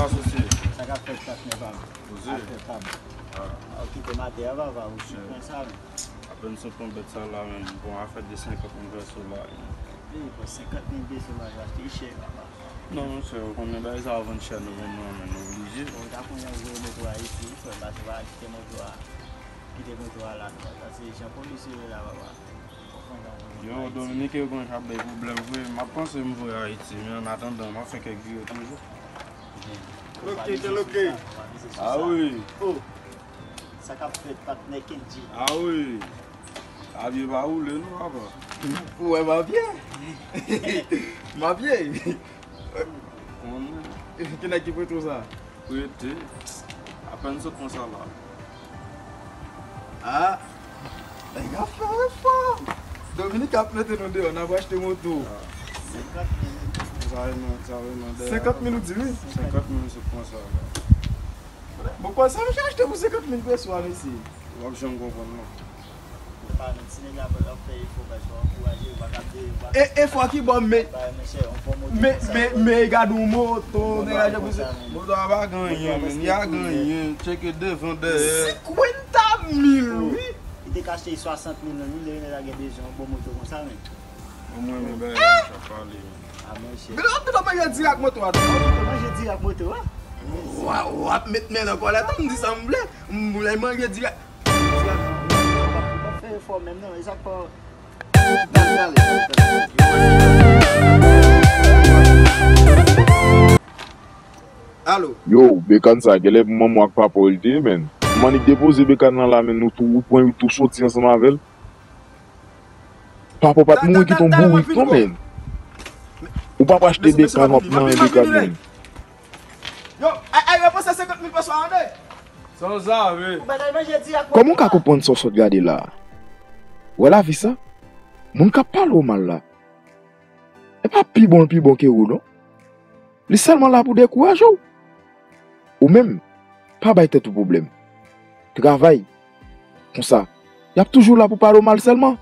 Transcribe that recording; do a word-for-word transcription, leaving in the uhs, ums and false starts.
Asosye. Sa k ap fèt, patnè pa m? Poze. Afè pa m. Ah. Ou kite m atè a, papa, ou sou pwen sa menm. Apèn sot pran bèt sa la menm. Bon, afè de senkant mil peso la. Wi, bon, senkant mil peso la, yo achte chè, papa. Non, monchè, ou konnen bagay sa yo vann chè nan moman an, men nou oblije. Bon, ou ta konnen ou voye moto a Ayiti, wi, frè m, pase pa kite moto a, kite moto a la, non, pase jan polis yo ye la, papa. Yo, Dominik yo konn ap bay pwoblèm vre. M ap panse m voye Ayiti, men annatandan, m ap fè kèk vire toujou. Oke, kèl oke? Ah wi. Oh, sa k ap fèt, patnè Kendji? Ah wi. Abye pa woule, non, papa. Ou wè m abye? M abye. Konnen. Ki nèg ki prete w sa? Prete. Apèn sot konsa la. Ah! Nèg ap fè efò! Dominik ap mete nou deyò, n ap achte moto. Ah. Senkant mil. Sa vre non, sa vre non, dèyè. Senkant mil ou di, wi? Senkant mil sot konsa la. Bon, kòb sa misye achte pou senkant mil peso a, mesye? W ap janm konprann, non. Epa, men ti nèg la ap fè efò, paske w ankouraje, w pa ka, w pa ka. E, efò ki bò, men, men, men, men, gade yon moto, nèg la jan pou se. Moto a pa gen anyen, men, li a gen anyen, tcheke devan, dèyè. Senkwanta mil, wi. Li te ka achte swasant mil nan, li, nèg la gen bezwen yon bon moto konsa, men. Mwen, mwen, men, bagay la, sa pale. Ah, monchè. Gade, w ap manje dirèk moto a, non? W ap manje dirèk moto a? W ap, w ap met men nan kòlèt, m di sa m vle. M vle manje dirèk. Fè efò menm non, e sa k pa. Alo. Yo, bekàn sa, genlè pou manman w ak papa w li te ye, menn. Manman li depoze bekàn nan la, menn, nou tou, ou pran, ou tou soti ansanm avè l. Papa w pa t mouri kite yon bourik, non, menn. Ou pa pou achte bekàn, w ap manyen bekàn, menn. Yo, ay, ay, repanse senkant mil peso a, ande. San zave. Ou bay manje dirèk. Kòman w ka konprann sa w sot gade la a? Wè lavi sa? Moun k ap pale w mal la, e pa pi bon l pi bon ke ou, non. Li sèlman la pou dekouraje w. Ou menm, pa bay tèt ou pwoblèm. Travay. Konsa, y ap toujou la pou pale w mal sèlman.